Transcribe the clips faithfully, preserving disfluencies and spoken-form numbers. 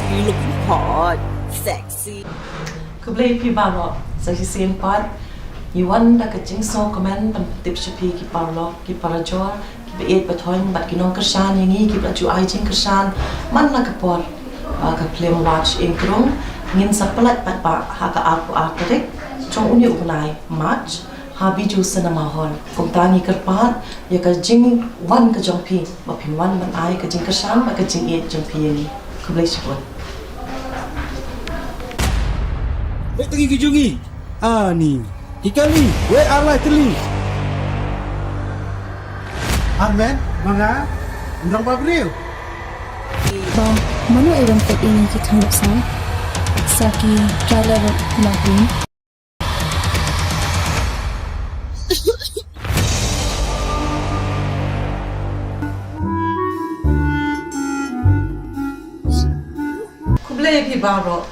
You looking hot, sexy. Khublei phi baroh sa shisien pat. Ngi wan da ka jingsngewkmen ban tip sha phi ki paralok, ki parajor, ki ba ïeit ba thoiñ bad ki nongkyrshan ïa ngi ki ba ju ai jingkyrshan man la ka por, ah, ka film Watch Ïing Krung. Ngin sa pynlait pat ba ha ka arphew ar tarik jong une u bnai March ha Bijou Cinema Hall. Kumta ngi kyrpad ïa ka jingwan ka jong phi ba phin wan ban ai ka jingkyrshan bad ka jingïeit jong phi ïa ngi. Khublei shibun. Wei tangi ki jungi. Ani. Ki kali. Wei arlai teli. Armen, manga, undang ba briew. Bang, mano e bang tek ini ki thang sa. Saki, trailer, lagu. Khublei phi baroh.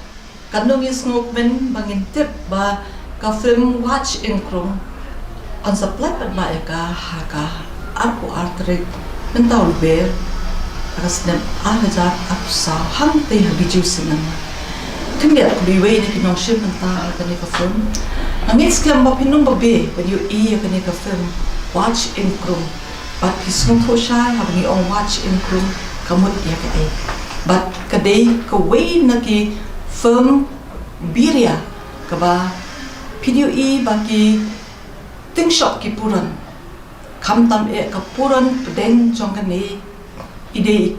Kan ngi sngewkmen ba ngin tip ba ka film Watch Ïing Krung yn sa pynlait pat ba ïa ka ha ka arphew ar tarik mynta u Lber, ha ka snem ar hajar arphew saw hangtei ha Bijou Cinema. Khyndiat khublei wei na ki nongshim bynta ha kane ka film. Nga ngeit skhem ba phin ym babe ban ïohi ïa kane ka film Watch Ïing Krung. Bad phi sngewthuh shai haba ngi ong Watch Ïing Krung ka mut ïa kaei. Bad ka dei kawei na ki film biria kaba phin ïohi ba ki tyngshop ki puron. Khamtam eh ka puron pdeng jong kane i dei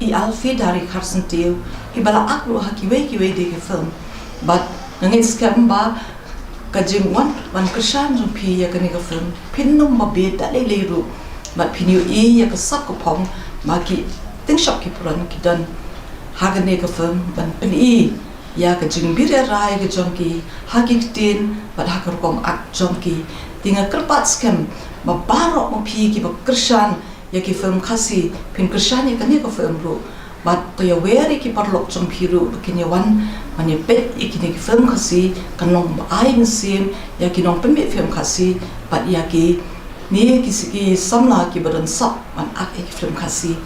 i Alfie Dari Kharsyntiew, i ba la ak ruh ha kiwei kiwei de ki film. Bad nga ngeit skhem ba ka jingwan wan kyrshan jong phi ïa kane ka film, phin ym babe da lei lei ruh. Bad phin ïohi ïa ka sap ka phong ba ki tyngshop ki puron ki don ha kane ka film ban pyni ïa ka jingbiria rai ka jong ki ha ki ktien bad ha ka rukom ak jong ki. Te nga kyrpad skhem ba baroh ma phi ki ba kyrshan ïa ki film Khasi, phin kyrshan ïa kane ka film ruh. Bad to ïawer ïa ki paralok jong phi ruh ba kin ïawan ban ïa peit ïa kine ki film Khasi, kan long ba ai mynsiem ïa ki nongpynmih film Khasi bad ïa kine ki, ki samla ki ba don sap ban ak ïa ki film Khasi.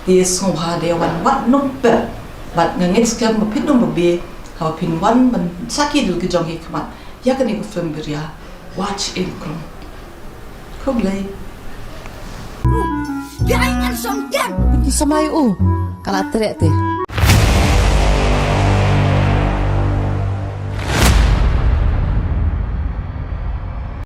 Te sngewbha da ïawan wat nongpep. Bad nga ngeit skhem ba phin ym babe haba phin wan ban sakhi dul ki jong ki khmat ïa kane ka film biria Watch Ïing Krung. Khublei. Ki ai ngan song kem. Ki samai u. Ka la treh te.